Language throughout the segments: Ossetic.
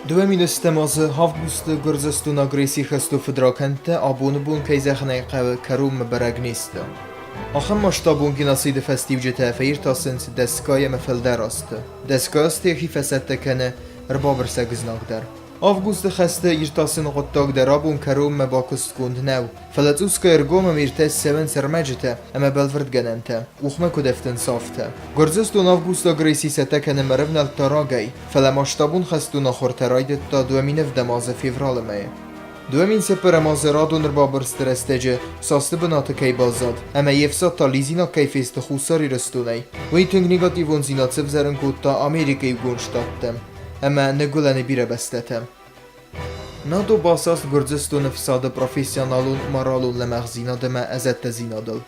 2000 азы августы Гуырдзыстоны агрессийы хӕсты фыдракӕндтӕ абоны бон кӕй зӕгъын ӕй хъӕуы, кӕронмӕ бӕрӕг не сты. Ахӕм масштабон геноциды фӕстиуджытӕ фӕиртасынц дӕсгай ӕмӕ фылдӕр азты. Дӕсгай азты йӕхи фӕцӕттӕ кӕны ӕрбабырсӕг знаг дӕр. Августы хӕсты иртасыны хъуыддаг дӕр абон кӕронмӕ бакуыстгонд нӕу, фӕлӕ цъусгай ӕргом ӕмӕ иртӕст цӕуынц ӕрмӕджытӕ ӕмӕ бӕлвырдгӕнӕнтӕ, къухмӕ куыд ӕфтынц, афтӕ. Гуырдзыстон августы агресси цӕттӕ кӕнынмӕ ӕрӕвнӕлдта рагӕй, фӕлӕ масштабон хӕстон ахуыртӕ райдыдта 2007 азы февралы мӕйы. 2004 азы радон ӕрбабырсты рӕстӕджы састы бынаты кӕй баззад ӕмӕ йе фсад та лидзинаг кӕй фесты Хуссар Ирыстонӕй, уый тынг негативондзинад сӕвзӕрын кодта Америкӕйы Иугонд Штаттӕм ӕмӕ Ныгуылӕны бирӕ бӕстӕтӕм. НАТО басаст Гуырдзыстоны фсады профессионалон моралон лӕмӕгъдзинад ӕмӕ ӕдзӕттӕдзинадыл.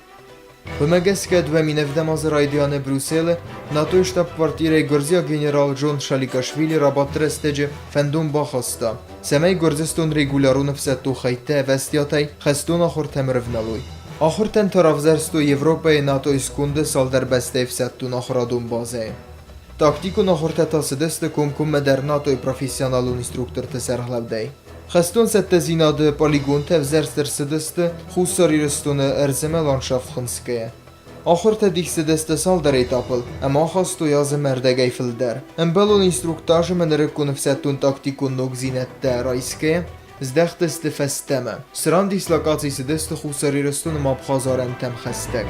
Уымӕ гӕсгӕ 2007 азы райдианы Брюсселы НАТО-йы штаб-квартирӕйы гуырдзиаг генерал Джон Шаликашвили рабадты рӕстӕджы фӕндон бахаста, цӕмӕй Гуырдзыстон регулярон ӕфсӕддон хӕйттӕ ӕвӕстиатӕй хӕстон ахуыртӕм ӕрывналой. Ахуыртӕн та равзӕрстой Европӕйы НАТО-йы сконды цалдӕр бӕстӕйы ӕфсӕддон ахуырадон базӕйы. Тактикон ахуыртӕ та цыдысты комкоммӕ дӕр НАТО-йы профессионалон инструкторты сӕргълӕудӕй. Хӕстон цӕттӕдзинады полигонтӕ ӕвзӕрст ӕрцыдысты Хуссар Ирыстоны ӕрдз ӕмӕ ландшафт хынцгӕйӕ. Ахуыртӕ дих цыдысты цалдӕр этапыл ӕмӕ ахастой азы ӕрдӕгӕй фылдӕр. Ӕмбӕлон инструктаж ӕмӕ нырыккон ӕфсӕддон-тактикон ногдзинӕдтӕ райсгӕйӕ, здӕхтысты фӕстӕмӕ, цыран дислокаци цыдысты Хуссар Ирыстоны ӕмӕ Абхазы арӕнтӕм хӕстӕг.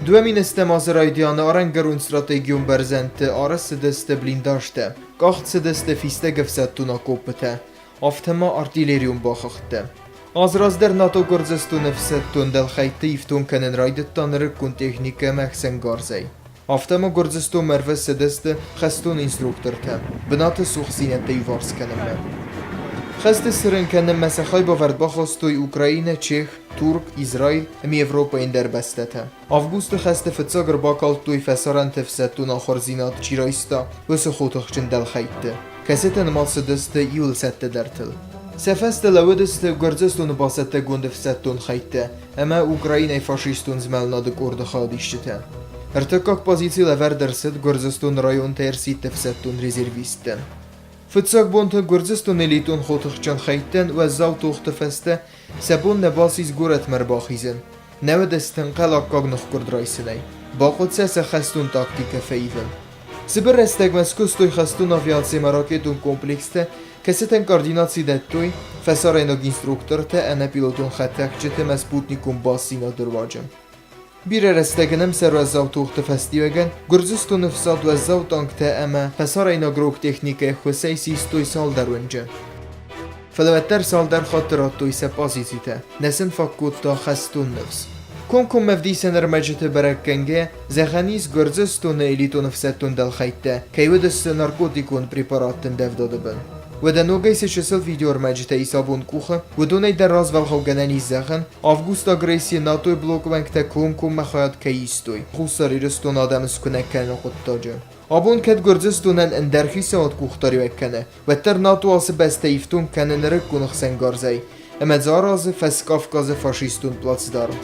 2007 азы райдианы арӕнгӕрон стратегион бӕрзӕндты арӕзт цыдысты блиндажтӕ, къахт цыдысты фистӕг ӕфсӕддон акъоппытӕ, афтӕ ма артиллерион бахыгъдтӕ. Аз раздӕр НАТО Гуырдзыстоны ӕфсӕддон дӕлхӕйтты ифтонг кӕнын райдыдта нырыккон техникӕ ӕмӕ ӕхсӕнгарзӕй. Афтӕ ма Гуырдзыстонмӕ ӕрвӕссыдысты хӕстон инструктортӕ бынаты цухдзинӕдтӕ иуварс кӕнынмӕ. Хӕсты цырын кӕнынмӕ сӕ хайбавӕрд бахастой Украинӕ, Чех, Турк, Израиль ӕмӕ Европӕйы ӕндӕр бӕстӕтӕ. Августы хӕсты фыццаг ӕрбакалдтой фӕсарӕнты ӕфсӕддон ахуырдзинад чи райста, уыцы хотыхджын дӕлхӕйтты, кӕцытӕ нымад цыдысты иуыл цӕттӕдӕртыл. Сӕ фӕстӕ лӕууыдысты Гуырдзыстоны бацӕттӕгонд ӕфсӕддон хӕйттӕ ӕмӕ Украинӕйы фашистон змӕлынады къорды хайадисджытӕ. Ӕртыккаг позици лӕвӕрд ӕрцыд Гуырдзыстоны районтӕй ӕрсидт ӕфсӕддон резервисттӕн. Фыццаг бонты Гуырдзыстоны элитон хотыхджын хӕйттӕн уӕззау тохты фӕстӕ сӕ бон нӕ бацис горӕтмӕ ӕрбахизын, науӕд ӕстӕнхъӕл аккаг ныхкъуырд райсынӕй. Бахъуыд сӕ сӕ хӕстон тактикӕ фӕивын. Цыбыр рӕстӕгмӕ скуыстой хӕстон авиаци ӕмӕ ракетон комплекстӕ, кӕцытӕн координаци дӕттой фӕсарӕйнаг инструктортӕ ӕнӕпилотон хӕдтӕхджыты ӕмӕ спутникон бастдзинады руаджы. Бирӕ рӕстӕг ӕнӕмсӕр уӕззау тохты фӕстиуӕгӕн Гуырдзыстоны ӕфсад уӕззау танктӕ ӕмӕ фӕсарӕйнаг рог техникӕйы ӕххуысӕй систой цалдӕр уынджы. Фӕлӕ уӕддӕр цалдӕр хатты радтой сӕ позицитӕ, нӕ сын фаг кодта хӕстон ныфс. Комкоммӕ ӕвдисӕн ӕрмӕджыты бӕрӕггӕнгӕ, зӕгъӕн ис, Гуырдзыстоны элитон ӕфсӕддон дӕлхӕйттӕ кӕй уыдысты наркотикон препаратты ӕндӕвдады бын. Уӕдӕ ногӕй цы чысыл видеоӕрмӕджытӕ ис абон къухы, уыдонӕй дӕр развӕлгъаугӕнӕн ис зӕгъӕн, августы агрессийы НАТО-йы блокы уӕнгтӕ комкоммӕ хайад кӕй истой Хуссар Ирыстоны адӕмы скуынӕг кӕныны хъуыддаджы. Абон кӕд Гуырдзыстонӕн ӕндӕр хицауад къухдариуӕг кӕны, уӕддӕр НАТО ацы бӕстӕ ифтонг кӕны нырыккон ӕхсӕнгарзӕй ӕмӕ дзы аразы Фӕскавказы фашистон плацдарм.